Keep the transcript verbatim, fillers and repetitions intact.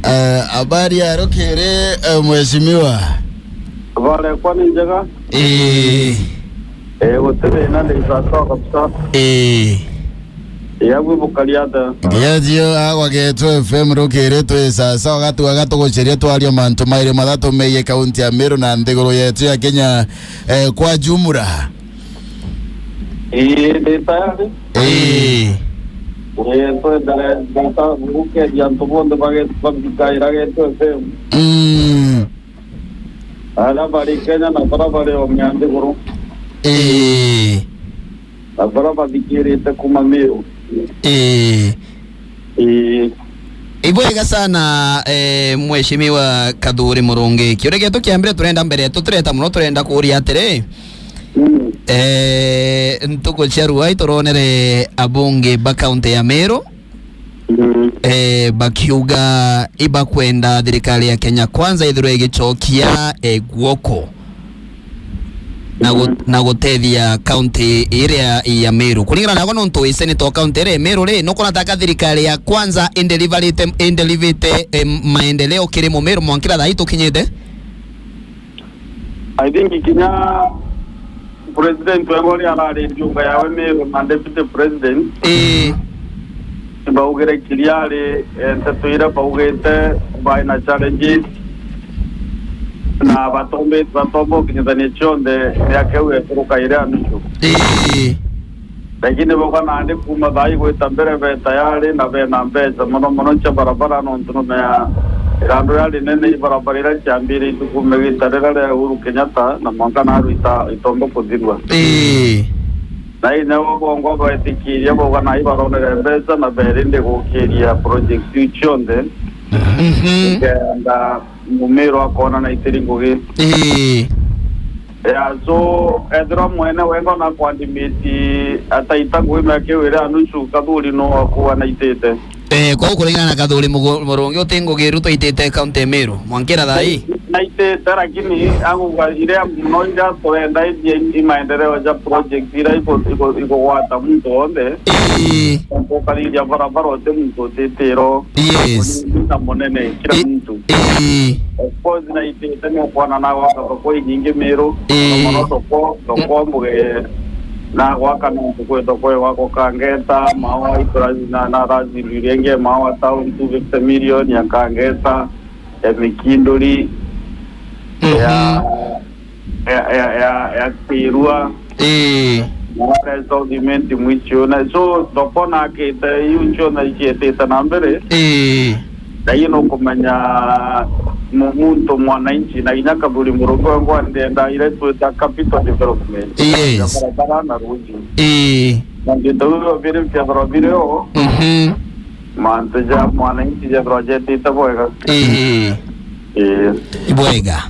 Eh, habari ya rukiri, eh, mheshimiwa? Habari yakwa ni njega. Eh. Eh, gutiri na ndi sawa kabisa. Eh. Eh, agwi bukari atia? Nginya jio agwa Geto F M rukiri twi sawa sawa, gatu aga tuguceria twaria mantu mairi mathatu megie kaunti ya Meru na nthiguru yetu ya Kenya, eh, kwa jumla. Ii, ndi tayari. Ii. Ii, twendere, ndata gukeria antu bonthe bage-, bathikaira Geto F M. Mm. Aria bari Kenya na baria bari o mia nthiguru. Ii. Na baria bathikirite kuma Meru. Ii. Ii. Ibwega sana, eh, Mheshimiwa Kathuri Murungi. Kiuria gietu kia mbere turenda mbere, tutireta muno, turenda kuuria atiri, mm, eh, ntuku cia ruai turonere abunge ba kaunti ya Meru, mm, eh, bakiuga ibakwenda thirikari ya Kenya Kwanza ithirwe igicokia, eh, guoko na gu-, mm, na gutethia kaunti iria ya Meru. Kuringana nagwe, nontu wi senator wa kaunti iria ya Meru ri, nukwona taka thirikari ya Kwanza indeliverite, indelivite, em, maendeleo kiri Mumeru mwankira thaa ii tukinyite? I think kinya president wengwa uria arari njunga yawe Meru na deputy president, ii, baugire kiriari, eh, nteto iria baugite bai na challenges, na batombe-, batomba ukinyithania cionthe miaka iu ekuruka iria nusu. Ii. Lakini boka nandi kuma thaa igwita mbere be tayari na bena mbeca mono mono cia barabara, nontu numea irandu ria rinene i barabara iria ciambire itukume gita riria ria Uhuru Kenyatta na mwanka naru ita-, itomba kuthirua. Ii. Na inya bo bongwa betikiria boga na ibaronere mbeca na beri ndi gukiria project iu cionthe. Mhm. Kenda Mumeru akona na itiri ngugi. Ii. Yeah, so ethirwa mwene wenga na kwandimiti ataita ngugi miaka iu iria nusu, Kathuri no akuwa na itite. Eh, kwou kuringana na Kathuri Mugu-, Murungi uti ngugi iru twaitite kaunti ya Meru mwankira thaa ii? Naitite, lakini anguga iria muno iria turenda ithie i maendeleo ja project iria iku-, iku-, ikugwata muntu wonthe. Ii. Tukariria barabara uti muntu utitiro. Yes. Munini na munene, kila muntu. Ii. Of course, naitite ni ukwana na gwaka thoko inyingi Meru. Ii. Mono thoko, thoko mbuge na gwaka nontu kwi thoko ya gwaka Kangeta, Maua, iturathi na, na razi iria ingi, Maua Town, two fifty million ya Kangeta, ya Mikinduri, mhm, ya, ya, ya, ya, ya Kirua. Ii. Na rest of the men timu icio. Na so, thoko na akite, iu cio na icietite na mbere. Ii. Na iyo no kumenya mu-, muntu mwananchi, na inya Kathuri Murungi wengwa ndenda ire twita capital development. Yes. Ya barabara na ruji. Ii. Na ndio ndio vile vya barabara o. Mhm. Mantu ja mwananchi ja project ita bwega. Ii. Ii. Bwega.